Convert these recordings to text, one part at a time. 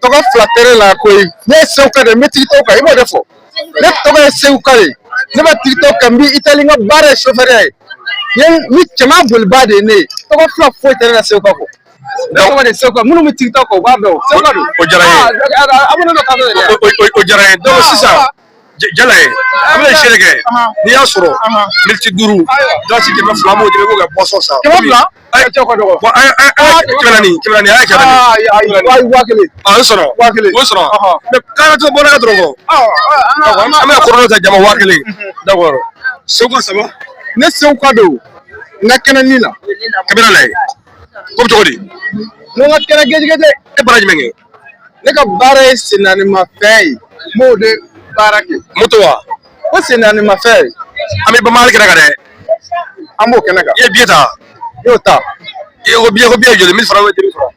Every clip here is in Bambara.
Tɔgɔ fila tɛ ne la koyi. Ne ye Segu ka de, n bɛ TikTok kan, i b'o de fɔ. Ne tɔgɔ ye Segu ka de, ne bɛ TikTok kan, n bɛ Itali, n ka baara ye chauffeur ye. Ni cɛman boliba de ye ne ye. Tɔgɔ fila foyi tɛ ne la Segu ka kɔ. Ne tɔgɔ de ye Segu ka. Minnu bɛ TikTok kan, u b'a dɔn, Segu ka don. O diyara n ye. Abonné dɔ kan dɛ. O diyara n ye. Donc sisan, Jala ye, an bɛna sere kɛ. N'i y'a sɔrɔ miniti 5, dalasi 200, an b'o di, i b'o kɛ boisson san. 200? Cɛw ka dɔgɔ. Bon, an ye 400, 400, an ye 400. Ayi, 1000. Ah, o sɔrɔ. 1000. O sɔrɔ. Mais k'an ka to bɔra dɔrɔn kɔ. An bɛna kɔrɔ ta jama 1000. D'accord. Segu ka saba. Ne Segu ka don, n ka kɛnɛ ni la. Kabila la ye. Ko bɛ cogo di? N ko n ka kɛnɛ gɛjɛgɛjɛ. E baara jumɛn kɛ? Ne ka baara ye sennaanimafɛn ye, n b'o de baara kɛ. Moto wa? Ko sennaanimafɛn. An bɛ bamali kɛnɛ kan dɛ. An b'o kɛnɛ kan. I ye billet ta? N y'o ta. I ko billet joli? 1000 francs ou 2000 francs?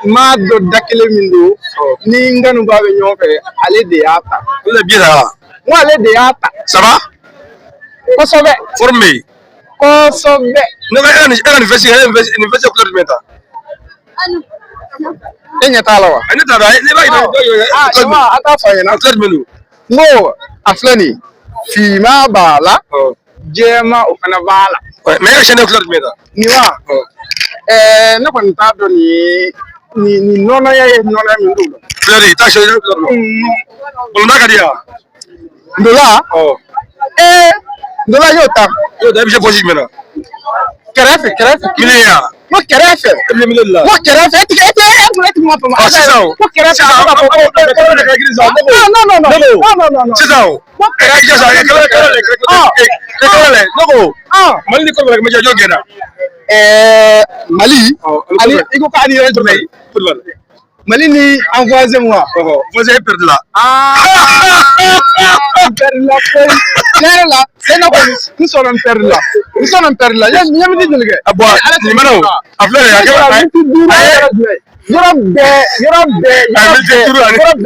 N m'a dɔn, da kelen min don ni n kanuba bɛ ɲɔgɔn fɛ, ale de y'a ta. O de billet ta. N ko ale de y'a ta. Ça va? Kosɛbɛ. Forme bɛ yen. Kosɛbɛ. Ne ko e ka nin veste, e nin veste couleur jumɛn ta? E ɲɛ t'a la wa? Ne t'a dɔn, ne b'a yira. Ah, jama, a t'a fɔ a ɲɛna. Couleur jumɛn don? N ko a filɛ nin ye, finman b'a la, jɛman o fana b'a la. Mais e ka chaîne couleur jumɛn ta? Nin wa? Ne kɔni t'a dɔn nin nɔnɔya ye nɔnɔya min don. Couleur i t'a chaîne couleur dɔn. Bolonda ka di yan. Ndola. Ndola y'o ta. Y'o ta, e bɛ se poche jumɛn na? Kɛrɛfɛ, kɛrɛfɛ. Milieu ya. N ko kɛrɛfɛ. E bɛ milieu de la. N ko kɛrɛfɛ, e tɛ kuma faamu. Ah, sisan o. Ko kɛrɛfɛ. Sisan, A bɛ ka fɔ ko non, non, non, non, non, non, non, non. Sisan o. E jɔ sa, kɛlɛ kɛlɛ kɛlɛ kɛlɛ, ne ko Mali ni Côte d'Ivoire bɛ jɔ gɛnna. Mali ani, i ko k'ani yɔrɔ jumɛn? Côte d'Ivoire. Mali ni an voisin wa? Voisin, e perdu la. Ah, n perdu la koyi. Tiɲɛ yɛrɛ la, ne na kɔni, n sɔnna, n perdu la, n sɔnna, n perdu la. N ye miniti joli kɛ? Ah bon, nin mana o. A filɛ nin ye, a kɛ Miniti 5 a yɔrɔ jumɛn? Yɔrɔ bɛɛ, yɔrɔ bɛɛ, yɔrɔ miniti bɛɛ, 5 yɔrɔ bɛɛ.